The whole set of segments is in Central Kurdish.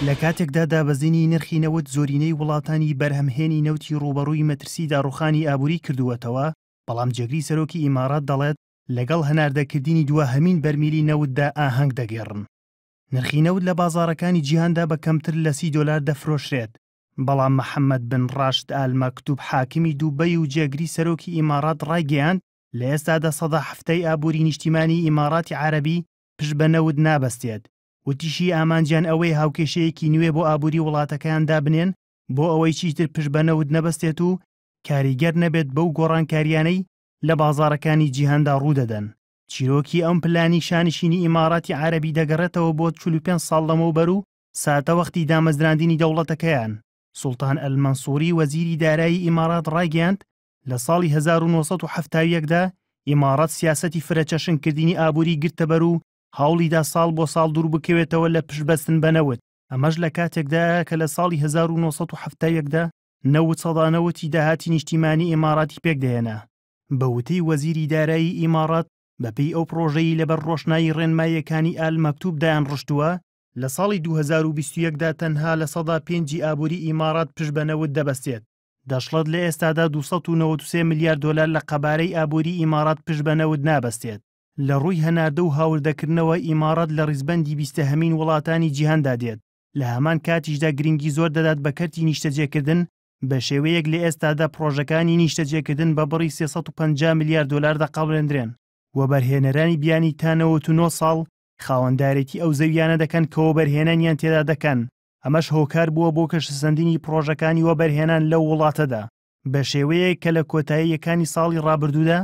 لە کاتێکدا دابەزینی نرخی نەوت زۆرینەی وڵاتانی بەرهەمهێنی نەوتی ڕووبەڕووی مەترسی داڕوخانی ئابووری کردووەتەوە، بەڵام جێگری سەرۆکی ئیماڕات دەڵێت، لەگەڵ هەناردەکردنی دواهەمین بەرمیلی نەوتدا ئاهەنگ دەگێڕن. نرخی نەوت لە بازاڕەکانی جیهاندا بە کەمتر لە 30 دۆلار دەفرۆشرێت، بەڵام محەمەد بن ڕاشد ئال مەکتوب حاکمی دوبەی و جێگری سەرۆکی ئیماڕات ڕایگەیاند، لە ئێستادا 70% ئابووری نیشتیمانی ئیماڕاتی عەرەبی پشت بە نەوت نابەستێت. وتیشی ئامانجیان ئەوەیە هاوکێشەیەکی نوێ بۆ ئابووری وڵاتەکەیان دابنێن بۆ ئەوەی چیتر پشت بە نەوت نەبەستێت و کاریگەر نەبێت بەو گۆڕانکاریانەی لە بازاڕەکانی جیهاندا ڕوودەدەن. چیرۆکی ئەم پلانی شانشینی ئیماڕاتی عەرەبی دەگەڕێتەوە بۆ 45 ساڵ لەمەوبەر و ساتەوەختی دامەزراندنی دەوڵەتەکەیان. سوڵتان ئەلمەنسوری وەزیری دارایی ئیماڕات ڕایگەیاند، لە ساڵی 1971 دا ئیماڕات سیاسەتی فرەچەشنکردنی ئابووری گرتەبەر و هەوڵیدا ساڵ بۆ ساڵ دوور بکەوێتەوە لە پشتبەستن بە نەوت، ئەمەش لە کاتێکدایە کە لە ساڵی 1971 دا نەوت سەدا نەوەتی داهاتی نیشتیمانی ئیماڕاتی پێکدەهێنا. بە وتەی وەزیری دارایی ئیماڕات، بەپێی ئەو پڕۆژەی لەبەر ڕۆشنایی ڕێنماییەکانی ئال مەکتوب دایانڕشتووە، لە ساڵی 2021 دا تەنها 5% ی ئابووری ئیماڕات پشت بە نەوت دەبەستێت. دەشڵێت لە ئێستادا 293 ملیار دۆلار لە قەبارەی ئابووری ئیماڕات پشت بە نەوت نابەستێت. لە ڕووی هەناردە و هاوردەکردنەوە ئیماڕات لە ڕیزبەندی بیستەهەمین وڵاتانی جیهاندا دێت، لە هەمان کاتیشدا گرنگی زۆر دەدات بە کەرتی نیشتەجێکردن بە شێوەیەک لە ئێستادا پڕۆژەکانی نیشتەجێکردن بە بڕی 350 ملیار دۆلار دەقەڵێندرێن. وەبەرهێنەرانی بیانی تا 99 ساڵ خاوەندارێتی ئەو زەویانە دەکەن کە وەبەرهێنانیان تێدا دەکەن، ئەمەش هۆکار بووە بۆ گەشەسەندنی پڕۆژەکانی وەبەرهێنان لەو وڵاتەدا بە شێوەیەک کە لە کۆتاییەکانی ساڵی ڕابردوودا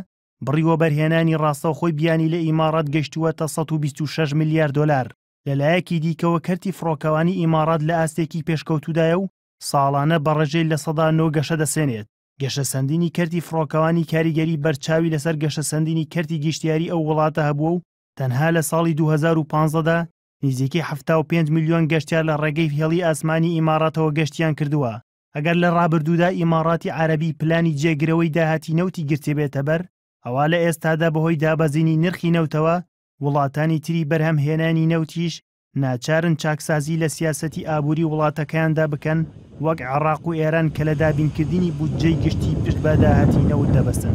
بڕی وەبەرهێنانی ڕاستەوخۆی بیانی لە ئیماڕات گەیشتووەتە 126 ملیار دۆلار. لە لایەکی دیکەوە کەرتی فڕۆکەوانی ئیماڕات لە ئاستێکی پێشکەوتوودایە و ساڵانە بە ڕێژەی 9% گەشە دەسێنێت. گەشەسەندنی کەرتی فڕۆکەوانی کاریگەری بەرچاوی لەسەر گەشەسەندنی کەرتی گەشتیاری ئەو وڵاتە هەبووە و تەنها لە ساڵی 2015 دا نزیکەی 75 ملیۆن گەشتیار لە ڕێگەی هێڵی ئاسمانی ئیماڕاتەوە گەشتیان کردووە. ئەگەر لە ڕابردوودا ئیماڕاتی عەرەبی پلانی جێگرەوەی داهاتی نەوتی گرتبێتە بەر، ئەوا لە ئێستادا بەهۆی دابەزینی نرخی نەوتەوە وڵاتانی تری بەرهەمهێنانی نەوتیش ناچارن چاکسازی لە سیاسەتی ئابووری وڵاتەکەیاندا بکەن وەک عێراق و ئێران کە لە دابینکردنی بودجەی گشتی پشت بە داهاتی نەوت دەبەستن.